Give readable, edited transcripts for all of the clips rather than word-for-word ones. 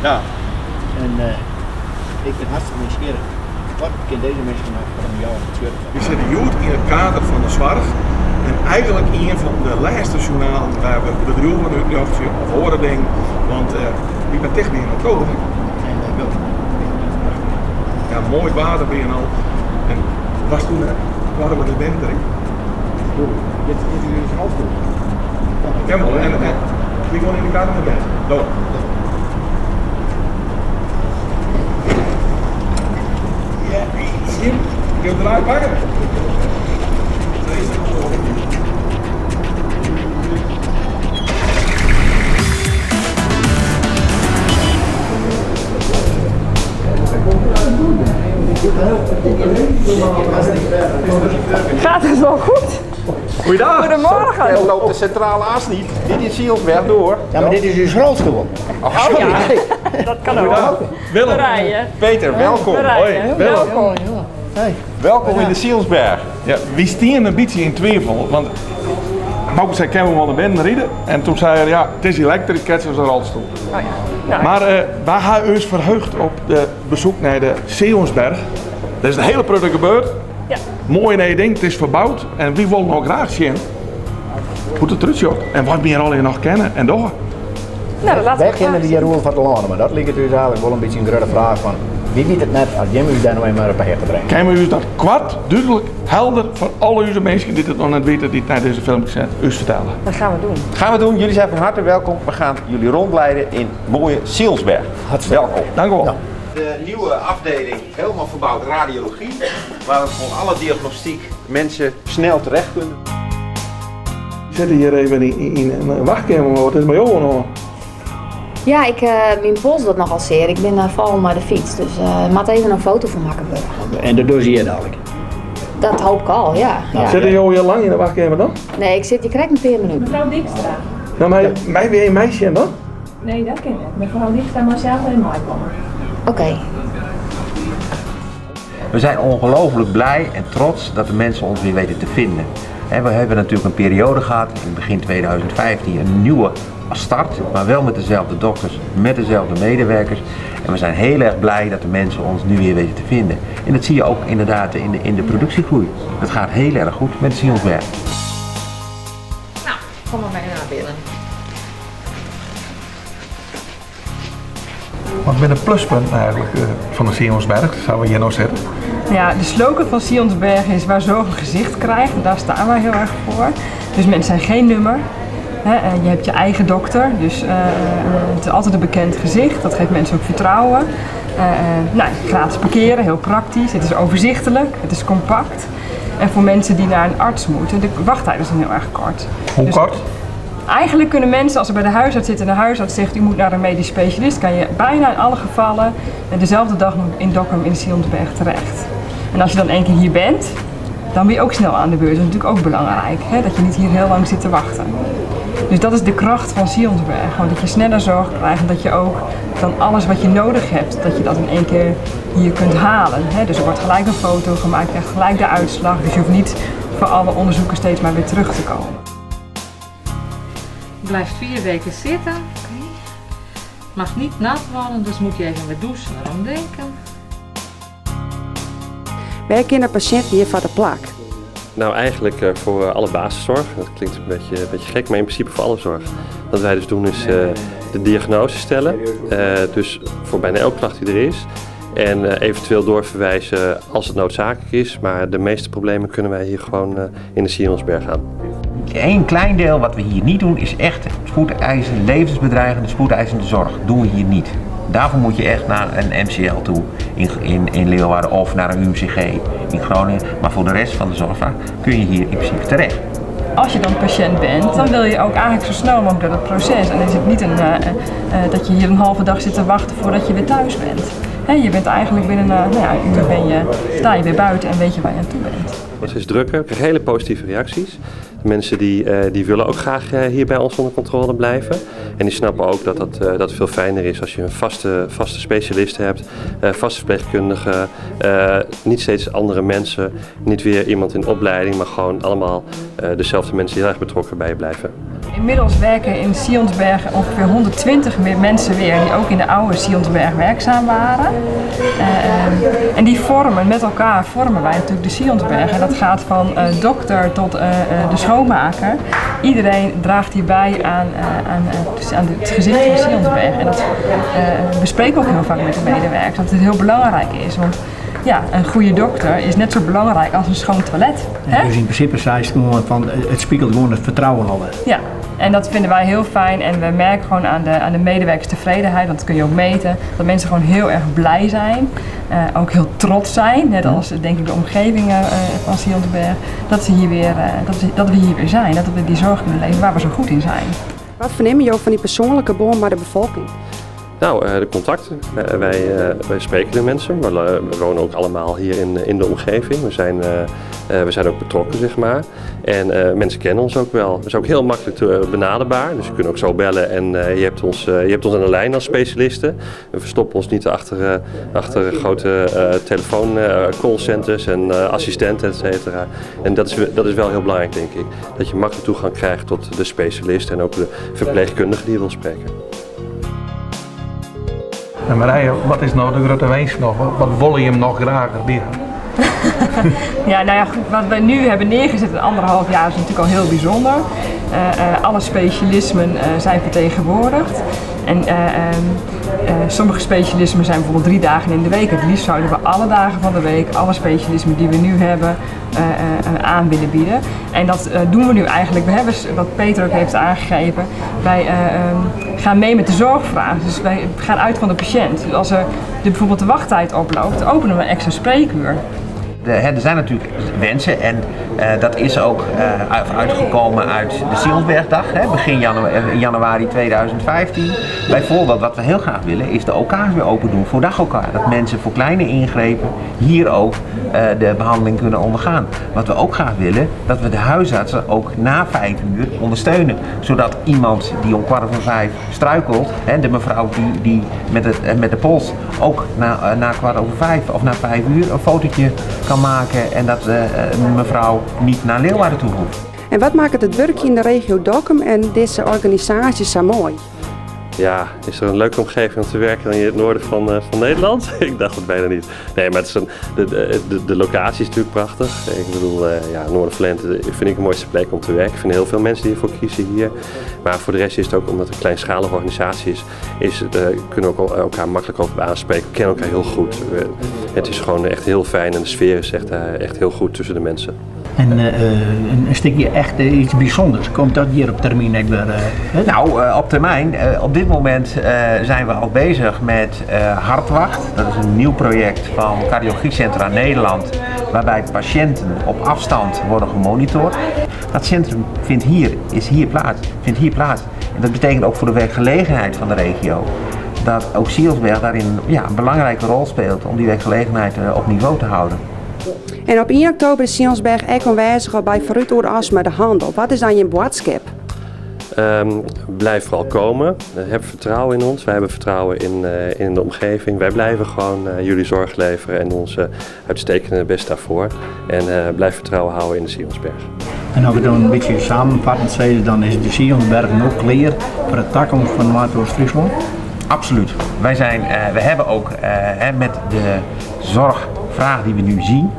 Ja. En ik bin hartstikke nijsgjirrich. Wat kin dizze minsken noch foar in jouwer betsjutte? Wy sitte hjoed yn it kader fan de soarch en eigentlik ien fan de lêste sjoernalen wêr't we bedriuwen útljochtsje of oare dingen, want wy binne ticht by yn oktober. En Willem, Ja, moai waar der by en al. En watst toen waar we de binnen drinken? Dit is half goed. Ja, en we gaan in de kader naar bed. Doei. Ja, Jim, kun je eruit pakken? Gaat het wel goed? Goeiedag. Goedemorgen. Zo loopt de centrale as niet. Dit is Sionsberg door. Ja, maar dit is dus rolstoel. Oh, sorry. Ja, dat kan ook. Willem. Rijden. Peter, welkom. Hoi, Willem. Welkom. Hey. Welkom in de Sionsberg. Ja, we stien een beetje in twijfel, want Bouke zei, kunnen we wel naar binnen rijden? En toen zei hij, ja, het is elektrisch, ik heb zo'n rolstoel. Oh ja. Nou, Maar wij hebben ons verheugd op de bezoek naar de Sionsberg. Dat is een hele prutte gebeurd. Ja. Mooi nee ding, het is verbouwd en wie willen nog graag zien hoe het eruit ziet en wat we al nog kennen en doch. nou, dat laten Wij we kennen graag die roel van de landen, maar dat lijkt dus eigenlijk wel een beetje een grote vraag van wie weet het net als Jim u daar nou eenmaal op de te brengen. Kunnen we u dat kwart, duidelijk, helder voor alle onze mensen die het nog net weten, die het naar deze film gezet, u vertellen. Dat gaan we doen. Gaan we doen. Jullie zijn van harte welkom. We gaan jullie rondleiden in mooie Sionsberg. Hartstikke. Welkom. Dank u wel. Ja. De nieuwe afdeling, helemaal verbouwd radiologie, waar we voor alle diagnostiek mensen snel terecht kunnen. Ik zit hier even in een wachtkamer, maar wat is met jou nog? Ja, mijn pols doet nogal zeer. Ik ben val maar de fiets, dus ik moet even een foto van maken worden. En dat doe je hier dadelijk. Dat hoop ik al, ja. Ja. Zit je hier lang in de wachtkamer dan? Nee, ik zit hier krijg een paar minuten. Mevrouw Dijkstra. Nou, maar mij weer een meisje dan? Nee, dat ken ik. Mevrouw Dijkstra mag zelf bij mij komen. Oké. We zijn ongelooflijk blij en trots dat de mensen ons weer weten te vinden. We hebben natuurlijk een periode gehad, in begin 2015, een nieuwe start, maar wel met dezelfde dokters, met dezelfde medewerkers. En we zijn heel erg blij dat de mensen ons nu weer weten te vinden. En dat zie je ook inderdaad in de productiegroei. Het gaat heel erg goed met de Sionsberg. Nou, kom maar mee naar binnen. Wat ben de pluspunten eigenlijk van de Sionsberg? Zouden we hier nou zitten? Ja, de slogan van Sionsberg is waar zorg een gezicht krijgt. En daar staan wij heel erg voor. Dus mensen zijn geen nummer. Je hebt je eigen dokter, dus het is altijd een bekend gezicht. Dat geeft mensen ook vertrouwen. Nou, gratis parkeren, heel praktisch. Het is overzichtelijk, het is compact. En voor mensen die naar een arts moeten, de wachttijden zijn heel erg kort. Hoe Dus kort? Eigenlijk kunnen mensen, als ze bij de huisarts zitten en de huisarts zegt u moet naar een medisch specialist, kan je bijna in alle gevallen dezelfde dag nog in Dokkum in de Sionsberg terecht. En als je dan één keer hier bent, dan ben je ook snel aan de beurt. Dat is natuurlijk ook belangrijk, hè? Dat je niet hier heel lang zit te wachten. Dus dat is de kracht van Sionsberg. Gewoon dat je sneller zorg krijgt en dat je ook dan alles wat je nodig hebt, dat je dat in één keer hier kunt halen. Hè? Dus er wordt gelijk een foto gemaakt, je krijgt gelijk de uitslag. Dus je hoeft niet voor alle onderzoeken steeds maar weer terug te komen. Blijft 4 weken zitten. Mag niet nat worden, dus moet je even met douchen erom denken. Wij kennen patiënten hier voor de plak. Nou, eigenlijk voor alle basiszorg. Dat klinkt een beetje gek, maar in principe voor alle zorg. Wat wij dus doen is de diagnose stellen. Dus voor bijna elke klacht die er is. En eventueel doorverwijzen als het noodzakelijk is. Maar de meeste problemen kunnen wij hier gewoon in de Sionsberg aan. Eén klein deel wat we hier niet doen is echt spoedeisende, levensbedreigende, spoedeisende zorg. Dat doen we hier niet. Daarvoor moet je echt naar een MCL toe in Leeuwarden of naar een UMCG in Groningen. Maar voor de rest van de zorgvraag kun je hier in principe terecht. Als je dan patiënt bent, dan wil je ook eigenlijk zo snel mogelijk door dat proces. En dan is het niet dat je hier een halve dag zit te wachten voordat je weer thuis bent. Hè, je bent eigenlijk binnen een uur sta je weer buiten en weet je waar je aan toe bent. Het is drukker, we krijgen hele positieve reacties. De mensen die willen ook graag hier bij ons onder controle blijven. En die snappen ook dat dat veel fijner is als je een vaste specialist hebt, vaste verpleegkundige, niet steeds andere mensen, niet weer iemand in opleiding, maar gewoon allemaal dezelfde mensen die heel erg betrokken bij je blijven. Inmiddels werken in Sionsberg ongeveer 120 mensen weer die ook in de oude Sionsberg werkzaam waren. En die vormen, met elkaar vormen wij natuurlijk de Sionsberg. En dat gaat van dokter tot de schoonmaker. Iedereen draagt hierbij aan het gezicht van Sionsberg. En dat bespreken we ook heel vaak met de medewerkers, dat het heel belangrijk is. Want ja, een goede dokter is net zo belangrijk als een schoon toilet. Hè? Dus in principe zei het gewoon van, het spiegelt gewoon het vertrouwen al. Ja, en dat vinden wij heel fijn en we merken gewoon aan de medewerkerstevredenheid, want dat kun je ook meten, dat mensen gewoon heel erg blij zijn, ook heel trots zijn, net als denk ik de omgeving van Sionsberg, dat we hier weer zijn, dat we die zorg kunnen leveren waar we zo goed in zijn. Wat verneem je van die persoonlijke band met de bevolking? Nou, de contacten. Wij spreken de mensen. We wonen ook allemaal hier in de omgeving. We zijn ook betrokken, zeg maar. En mensen kennen ons ook wel. We zijn ook heel makkelijk benaderbaar. Dus je kunt ook zo bellen en je hebt ons aan de lijn als specialisten. We verstoppen ons niet achter grote telefoon callcenters en assistenten, et cetera. En dat is wel heel belangrijk, denk ik. Dat je makkelijk toegang krijgt tot de specialist en ook de verpleegkundige die je wil spreken. En Marije, wat is nou de grote wens nog? Wat wil je hem nog graag die? Ja, nou ja, goed, wat we nu hebben neergezet in 1,5 jaar is natuurlijk al heel bijzonder. Alle specialismen zijn vertegenwoordigd. En sommige specialismen zijn bijvoorbeeld 3 dagen in de week. Het liefst zouden we alle dagen van de week, alle specialismen die we nu hebben, aan willen bieden. En dat doen we nu eigenlijk. We hebben, wat Peter ook heeft aangegeven, wij gaan mee met de zorgvraag. Dus wij gaan uit van de patiënt. Dus als er bijvoorbeeld de wachttijd oploopt, openen we een extra spreekuur. Er zijn natuurlijk wensen en dat is ook uitgekomen uit de Sionsbergdag, begin januari 2015. Bijvoorbeeld wat we heel graag willen is de OK's weer open doen voor dag-OK. Dat mensen voor kleine ingrepen hier ook de behandeling kunnen ondergaan. Wat we ook graag willen, dat we de huisartsen ook na 5 uur ondersteunen. Zodat iemand die om 4:45 struikelt, hè, de mevrouw die met de pols ook na 5:15 of na 5 uur een fotootje kan maken en dat mevrouw niet naar Leeuwarden toe hoeft. En wat maakt het werk in de regio Dokkum en deze organisatie zo mooi? Ja, is er een leuke omgeving om te werken dan in het noorden van Nederland? Ik dacht het bijna niet. Nee, maar het is de locatie is natuurlijk prachtig. Ik bedoel, ja, Noordervlente vind ik de mooiste plek om te werken. Ik vind heel veel mensen die ervoor kiezen hier. Maar voor de rest is het ook, omdat het een kleinschalige organisatie is, kunnen we ook elkaar makkelijk over aanspreken. We kennen elkaar heel goed. Het is gewoon echt heel fijn en de sfeer is echt heel goed tussen de mensen. En een stukje echt iets bijzonders, komt dat hier op termijn ook weer? Nou, op termijn. Op dit moment zijn we al bezig met Hartwacht. Dat is een nieuw project van Cardiologiecentra Nederland, waarbij patiënten op afstand worden gemonitord. Dat centrum vindt hier plaats. En dat betekent ook voor de werkgelegenheid van de regio dat ook Sionsberg daarin, ja, een belangrijke rol speelt om die werkgelegenheid op niveau te houden. En op 1 oktober is Sionsberg ook aanwezig bij Vooruit oer Astma de Handel. Wat is dan je boodschap? Blijf vooral komen. Heb vertrouwen in ons. Wij hebben vertrouwen in de omgeving. Wij blijven gewoon jullie zorg leveren en ons uitstekende best daarvoor. En blijf vertrouwen houden in de Sionsberg. En als we dan een beetje samenvattend zeggen, dan is de Sionsberg nog klaar voor de toekomst van Noordoost-Friesland? Absoluut. We hebben ook met de zorgvraag die we nu zien,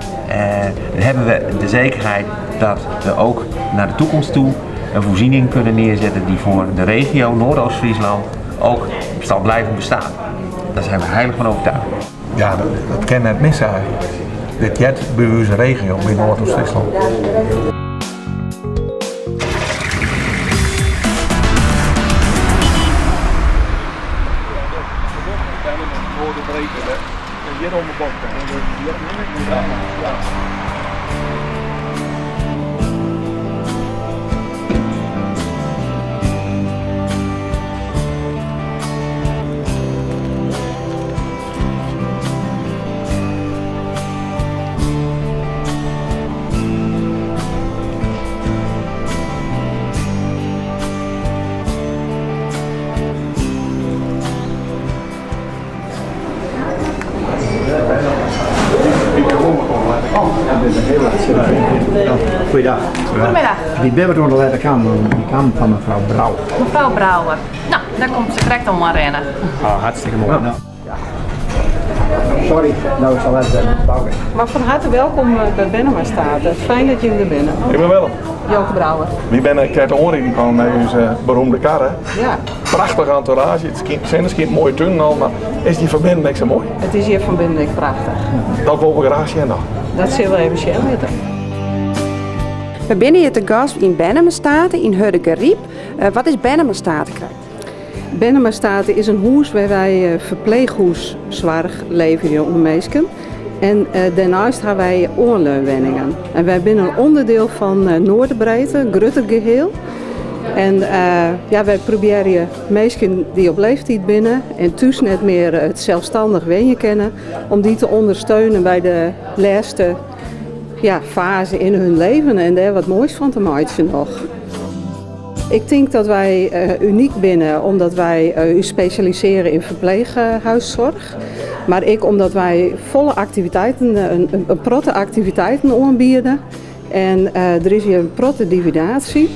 hebben we de zekerheid dat we ook naar de toekomst toe een voorziening kunnen neerzetten die voor de regio Noordoost-Friesland ook zal blijven bestaan. Daar zijn we heilig van overtuigd. Ja, dat kan net missen eigenlijk. Dit jet bewuste regio bij Noordoost-Friesland. Oh, dat is een heel Goeiedag. Goedemiddag. Wy binne wat oan de lette kant, wy kamen foar mefrou Brouwer. Mefrou Brouwer. No, dêr komt se krekt oan rennen. Ah, hartstikke moai. No. Sorry, no is al let Bouke. Mar fan harte welkom by Bennema State. Fijn dat jim der binne. Ik bin Willem. Joke Brouwer. Wy binne krekt oanriden kaam nei ús beroemde karre. Ja. Prachtige entourage, it skynt, sinne skynt, moaie tunen al, mar is dy fan binnen ek sa moai? It is hjir fan binnen ek prachtich. Dat wolle we graach sjen dan. Dat sille we even sjen litte. We binne hjir te gast yn Bennema State yn Hurdegaryp. Wat is Bennema State krekt? Bennema State is in hûs wêr wy ferpleechhûssoarch leverje oan minsken. En dêrneist ha wy oanleunwenningen. En wy binne in ûnderdiel fan Noorderbreedte, in grutter geheel. En ja, wy probearje minsken dy't op leeftiid binne en thús net mear it selsstannich wenje kinne, om dy te ûndersteunen by de lêste ja, faze yn hun leven en dêr wat moais fan te meitsjen noch. Ik tink dat wy unyk binne omdat wy ús spesjalisearje yn ferpleechhuiszorch. Mar ek omdat wy folle aktiviteiten, in protte aktiviteiten oanbiede. En der is hjir in protte dividaasje.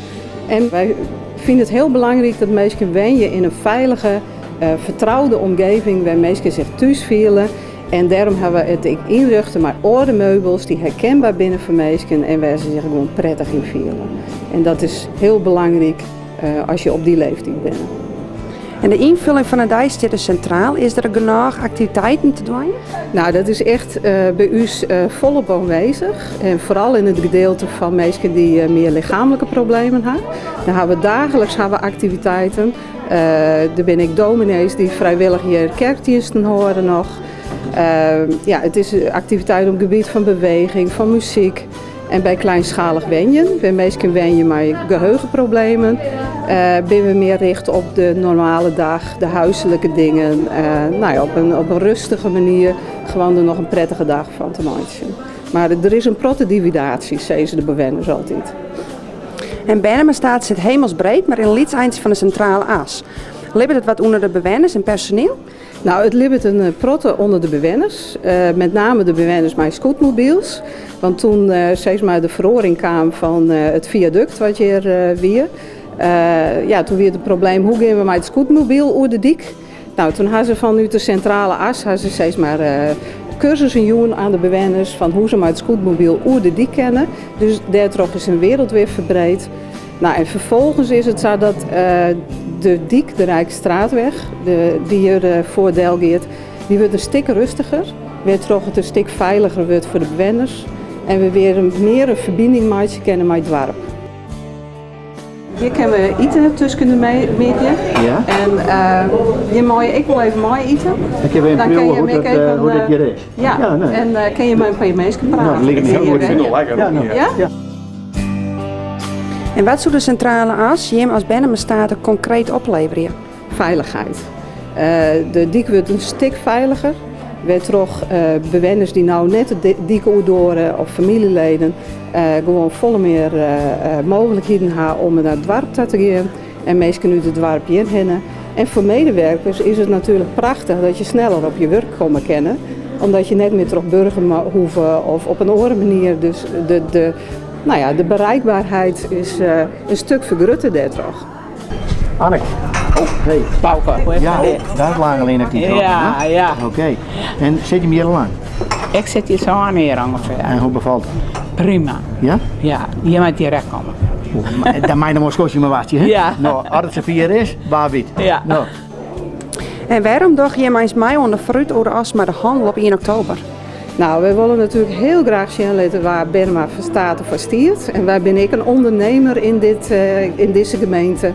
En wy fine it hiel belangryk dat minsken wenje yn in feilige, fertroude omgeving wêr minsken sich thús fiele. En dêrom ha we it ek ynrjochte mei âlde meubels dy't herkenbaar binne foar minsken en wêr se sich gewoan prettich yn fiele. En dat is hiel belangryk as je op dy leeftiid binne. En de ynfulling fan 'e dei stiet dus sintraal. Is der genôch aktiviteiten te dwaan? Nou, dat is echt by ús folop oanwêzich. En foaral yn it gedeelte fan minsken dy't mear lichaamlike problemen ha. Dan ha we dagelijks ha we aktiviteiten. Der binne ek dominees dy't frijwillich hjir kerkdiensten hâlde noch. Ja, it is aktiviteit op it gebiet fan beweging, fan muzyk. En by kleinschalig wenjen, wêr minsken wenje mei geheugenproblemen, binne we mear richt op de normale dag, de huiselijke dingen. Nou ja, op in, op in rustige manier gewoan der noch in prettige dag fan te meitsjen. Mar der is in protte dividaasje, sizze de bewenners altyd. En Bennema State sit hemelsbreed, mar in lyts eintsje fan de sintrale as. Libbet it wat ûnder de bewenners en personiel? Nou, it libbet in protte ûnder de bewenners. Met name de bewenners mei scootmobiels. Want toen sis mar, de feroaring kaam fan it fiadukt wat hjir wie, ja, toen wie it in probleem hoe gean we mei it scootmobiel oer de dyk. Nou, toen ha se fanút de sintrale as ha se sis mar kursussen jûn oan de bewenners fan hoe se mei it scootmobiel oer de dyk kinne. Dus dêrtroch is hun wereld weer verbreed. Nou, en ferfolgens is it sa dat de dyk, de Rijksstraatweg, de, dy't hjir foar del giet, dy wurdt in stik rustiger, wêrtroch it in stik feiliger wurdt foar de bewenners en we wer mear in ferbining meitsje kinne mei it doarp. Hjir kinne we ite tusken de middei. Ja. En jim meie ek wol even mei ite. Dan kinne we even priuwe hoe dat, hoe dat hjir is. Ja, ja nee. En kinne je mei in pear minsken prate. Nou, dat liket my hiel goed. Ik fyn it lekker. Ja, no. Ja? Ja. En wat soe de sintrale as jim as Bennema State konkreet opleverje? Feilichheid. De dyk wurdt in stik feiliger, wêrtroch bewenners dy't no net de dyk oerdoare of famyljeleden gewoan folle mear mooglikheden ha om nei it doarp ta te gean en minsken út it doarp hjirhinne. En foar medewerkers is it natuerlik prachtich dat je sneller op je wurk komme kinne, omdat je net mear troch Burgum hoege of op in oare manier. Dus de, de, nou ja, de bereikbaarheid is in stik fergrutte dêrtroch. Anneke. Oh, hey. Bouke. Ja, dat is lang alleen ik Ja, ja. Oké. En sit je hier al lang? Ik sit hjir sân jier ûngefear. En hoe befalt it? Prima. Ja? Ja, je moatte hjir ek komme. Dan mei je noch wol in skoftsje wachtsje, hè? Ja. No, as it safier is, wa wit. Ja. No. En wêrom dogge jim eins mei oan de Foarút oer de As mei de hannel op ien oktober? Nou, wy wolle natuerlik hiel graach sjen litte wêr Bennema State foar stiet. En wy binne ek in ûndernimmer yn, dit, yn dizze gemeente.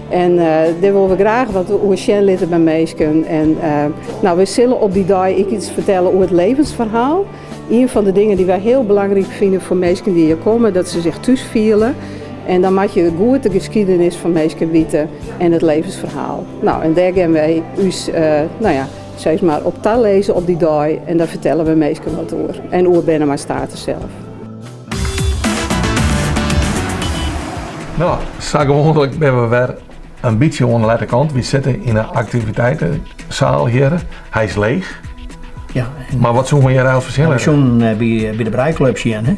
En dêr wolle we graach wat oer sjen litte by minsken. En nou, we sille op dy dei ek iets fertelle oer it levensferhaal. Ien fan de dingen dy't wy hiel belangryk fine foar minsken dy't hjir komme, dat se sich thús fiele. En dan moatte je goed de skiednis fan minsken witte en it levensferhaal. Nou, en dêr gean wy ús, nou ja, sis mar op talizze op dy dei en dêr fertelle we minsken wat oer. En oer Bennema State sels. No, sa gewoanlik binne we wer in bytsje oan de lette kant. Wy sitte yn de aktiviteitensaal hjir. Hy is leech. Ja, Mar wat soene we hjir eigentlik foar sjen We litte? soenen by de breiclub sjen, hè?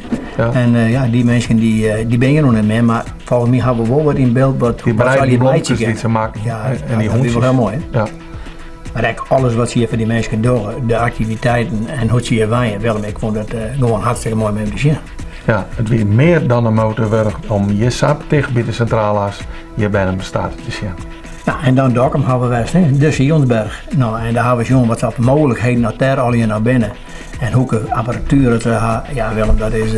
En ja, dy minsken dy, dy binne hjir noch net mear, mar folgens my hawwe we wol wat yn byld wat, Die wat se breiden allegear meitsje blomkes kinne. dy't se makken. Ja, En die dat wie wol hûntsjes. hiel moai. Hè? Ja. Mar ek alles wat se hjir foar dy minsken dogge, de aktiviteiten en hoe't se hjir wenje, Willem, ik fûn dat gewoan hartstikke moai om even te sjen. Ja, it wie mear dan de muoite wurdich om hjir sa ticht by de Sintrale As hjir Bennema State te sjen. Ja, en dan Dokkum hawwe we west, hè, de Sionsberg. No, en dêr hawwe we sjoen wat foar mooglikheden dat dêr allegear noch binne. En hoekke apparatuer dat se ha. Ja, Willem, dat, is,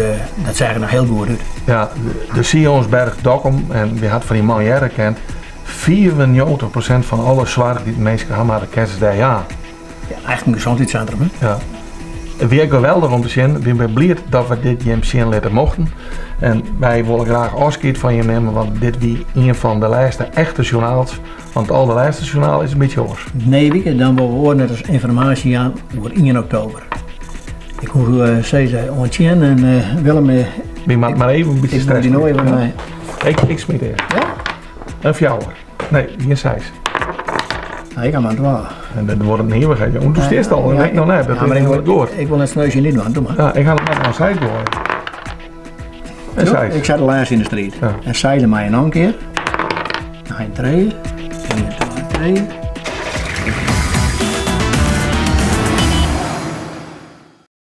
dat seach der noch hiel goed út. Ja, de Sionsberg Dokkum, en wy hat fan dy man hearre kind, 95% fan alle soarch dy't minsken ha moatte, kinne se dêr jaan. Ja, echt in gezondheidscentrum, hè? Ja. It wie ek geweldich om te sjen. Wy binne bliid dat we dit jim sjen litte mochten. En wy wolle graach ôfskied fan jim nimme, want dit wie ien fan de lêste echte sjoernaals. Want it alderlêste sjoernaal is in bytsje oars. Nije wike dan wolle we oar net as ynformaasje jaan oer ien oktober. Ik hoech uh, sizze oant sjen en uh, Willem... Uh, Wy moatte mar even in bytsje stress. Ik moet even ja. Ik, ik smyt earst. Ja? In fjouwer. Nee, gjin seis. Nou, ik ha mar twa. En dat wordt een eeuwigheid. Want do stiest al, en ik noch net. Dat Ja, mar is ik wol wol, goed. ik wol net sneusje niet dwaan, doe mar. Ja, ik ha noch net oan seis goaie. En seis. Ik set de lêste yn de striid. Ja. En seis mei in kear. Noch in trije. Ien, twa, trije.